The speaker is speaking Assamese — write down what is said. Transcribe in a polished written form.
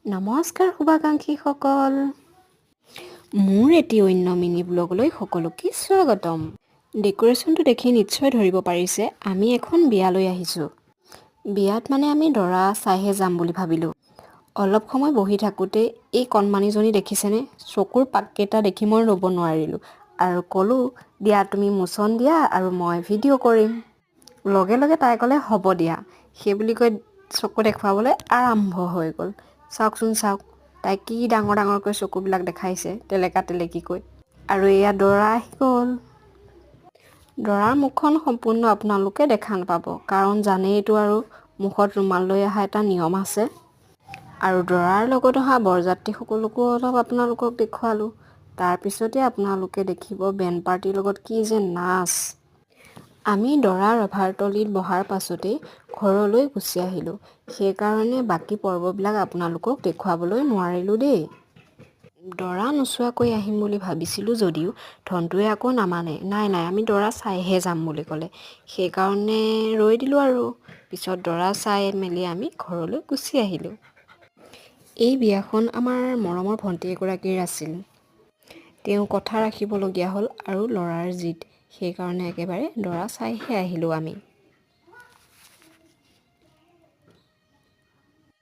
নমস্কাৰ শুভাকাংক্ষীসকল, মোৰ এটি অন্য মিনি ব্লগলৈ সকলোকে স্বাগতম। ডেক'ৰেশ্যনটো দেখি নিশ্চয় ধৰিব পাৰিছে, আমি এখন বিয়ালৈ আহিছোঁ। বিয়াত মানে আমি দৰা চাইহে যাম বুলি ভাবিলোঁ। অলপ সময় বহি থাকোঁতে এই কণমানিজনী দেখিছেনে? চকুৰ পাককেইটা দেখি মই ৰ'ব নোৱাৰিলোঁ আৰু ক'লোঁ, "দিয়া, তুমি মোচন দিয়া আৰু মই ভিডিঅ' কৰিম।" লগে লগে তাই ক'লে, "হ'ব দিয়া।" সেই বুলি কৈ চকু দেখুৱাবলৈ আৰম্ভ হৈ গ'ল। চাওকচোন চাওক, তাই কি ডাঙৰ ডাঙৰকৈ চকুবিলাক দেখাইছে টেলেকা টেলেকিকৈ। আৰু এয়া দৰা আহি গ'ল। দৰাৰ মুখখন সম্পূৰ্ণ আপোনালোকে দেখা নাপাব, কাৰণ জানেইতো আৰু মুখত ৰুমাল লৈ অহা এটা নিয়ম আছে। আৰু দৰাৰ লগত অহা বৰযাত্ৰীসকলকো অলপ আপোনালোকক দেখুৱালোঁ। তাৰপিছতে আপোনালোকে দেখিব বেণ্ড পাৰ্টিৰ লগত কি যে নাচ। আমি দৰা ৰভাতলিত বহাৰ পাছতেই ঘৰলৈ গুচি আহিলোঁ। সেইকাৰণে বাকী পৰ্ববিলাক আপোনালোকক দেখুৱাবলৈ নোৱাৰিলোঁ দেই। দৰা নোচোৱাকৈ আহিম বুলি ভাবিছিলোঁ যদিও ধনটোৱে আকৌ নামানে। "নাই নাই, আমি দৰা চাইহে যাম" বুলি ক'লে। সেইকাৰণে ৰৈ দিলোঁ আৰু পিছত দৰা চাই মেলি আমি ঘৰলৈ গুচি আহিলোঁ। এই বিয়াখন আমাৰ মৰমৰ ভণ্টি এগৰাকীৰ আছিল। তেওঁ কথা ৰাখিবলগীয়া হ'ল আৰু ল'ৰাৰ জিদ, সেইকাৰণে একেবাৰে দৰা চাইহে আহিলোঁ আমি।